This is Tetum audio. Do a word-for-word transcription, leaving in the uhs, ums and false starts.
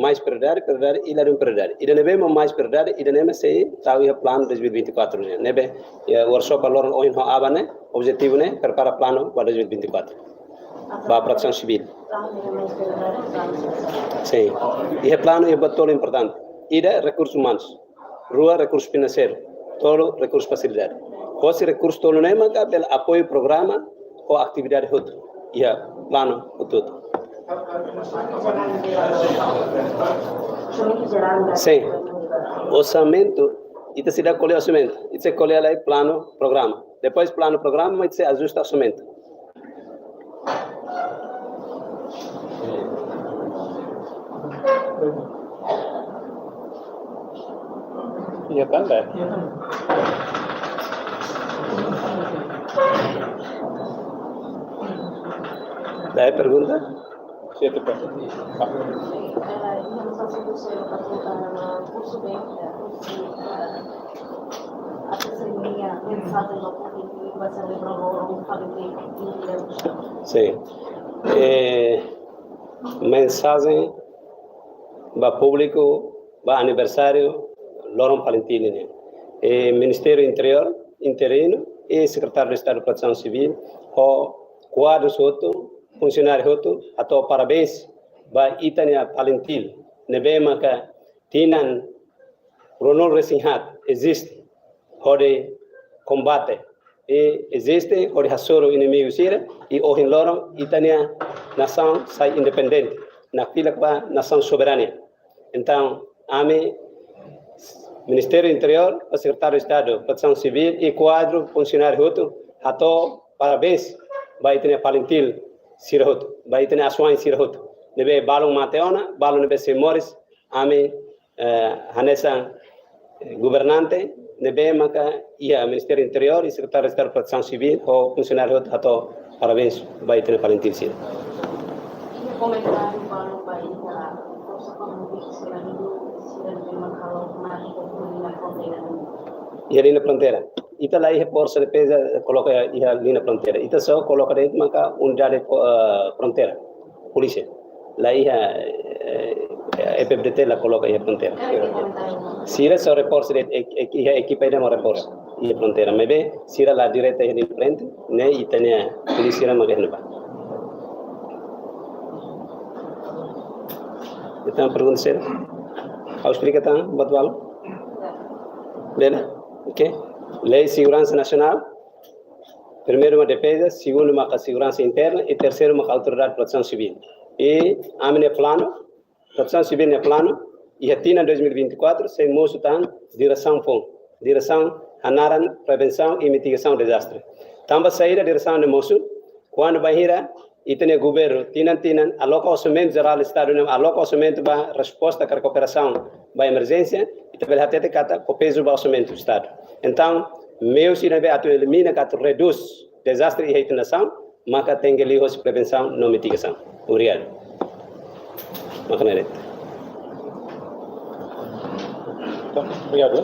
mais prioridade, prioridade, i ladún prioridade. Ida ne'ebé mak mais prioridade, ida-ne'e mak sei tau iha planu dois mil e vinte e quatro nian. Ne'ebé, iha workshop ba loron ohin ho aban ne'e, objetivu ne'e, prepara planu ba dois mil e vinte e quatro. Ba Protesaun Sivíl. Sin. Iha planu iha buat tolu importante. Ida, rekursus umanus. Rua, rekursu finanseiru. Tolu, rekursu fasilidade. Hosi rekursu tolu ne'e maka bele apoiu programa ho atividade hotu iha planu hotu. Sin. Orsamentu, ita seidauk ko'alia orsamentu. Ita sei ko'alia lai planu programa. Depois planu programa, ita sei ajusta orsamentu. Iya kan, Dai? Dai, pergunta? Siete, Pak. Sin. Eh, mensajen ba públiku ba aniversáriu loron FALINTIL nian. Eh, Ministériu Interiór interinu i Sekretáriu Estadu Protesaun Sivíl ho kuadru hotu, funsionáriu hotu, hato'o parabéns ba ita-nia FALINTIL ne'ebé maka tinan ruanulu-resin-haat eziste hodi kombate, i eziste hodi hasoru inimigu sira, i ohin loron ita-nia nasaun sai independente, nakfilak ba nasaun soberania. Entaun, ami, Ministériu Interiór, Sekretáriu Estadu Protesaun Sivíl i kuadru funsionáriu hotu, hato'o parabéns ba ita-nia FALINTIL sira hotu, ba ita-nia asuwa'in sira hotu. Ne'ebé balun mate ona, balun ne'ebé sei moris, ami, eh, hanesan, eh, governante ne'ebé maka iha Ministériu Interiór i Sekretáriu Estadu Protesaun Sivíl ho funsionáriu hotu hato'o parabéns ba ita-nia FALINTIL sira. Iha komentáriu balu ba iha forsa pamufik sira ne'ebé sira ne'ebé maka halo mate ho liña fronteira. Iha liña fronteira. Ita la iha forsa defeza koloka iha liña fronteira. Ita só koloka de'it maka unidade, eh, fronteira, polísia. La iha, eh, F F D T la koloka iha fronteira. Sira só reforsa de'it, ek-, ek-, iha ekipa ida mak reforsa iha fronteira. Maibé sira la direta iha frente, ne'e ita-nia polísia sira mak iha ne'ebá. Entaun pergunta sira. Ha'u esplika tan buat balu. Bele? Oke. Lei Seguransa Nasionál. Primeiru mak defeza, segundu maka seguransa interna i terseiru maka Autoridade Protesaun Sivíl. I ami-nia planu, Protesaun Sivíl nia planu, iha tinan dois mil e vinte e quatro, sei mosu tan diresaun foun, diresaun hanaran prevensaun i mitigasaun dezastre. Tanba saida diresaun ne'e mosu? Kuandu bainhira ita-nia governu tinan-tinan aloka orsamentu jerál Estadu ne'e, aloka orsamentu ba resposta ka rekuperasaun ba emerjénsia, ita bele hatete katak Copesur ba orsamentu Estadu. Entaun, meius sira ne'ebé atu elimina ka atu redús dezastre iha ita-nia nasaun, maka tenke liuhosi prevensaun no mitigasaun. Obrigadu. Maka ne'e de'it. Obrigadu.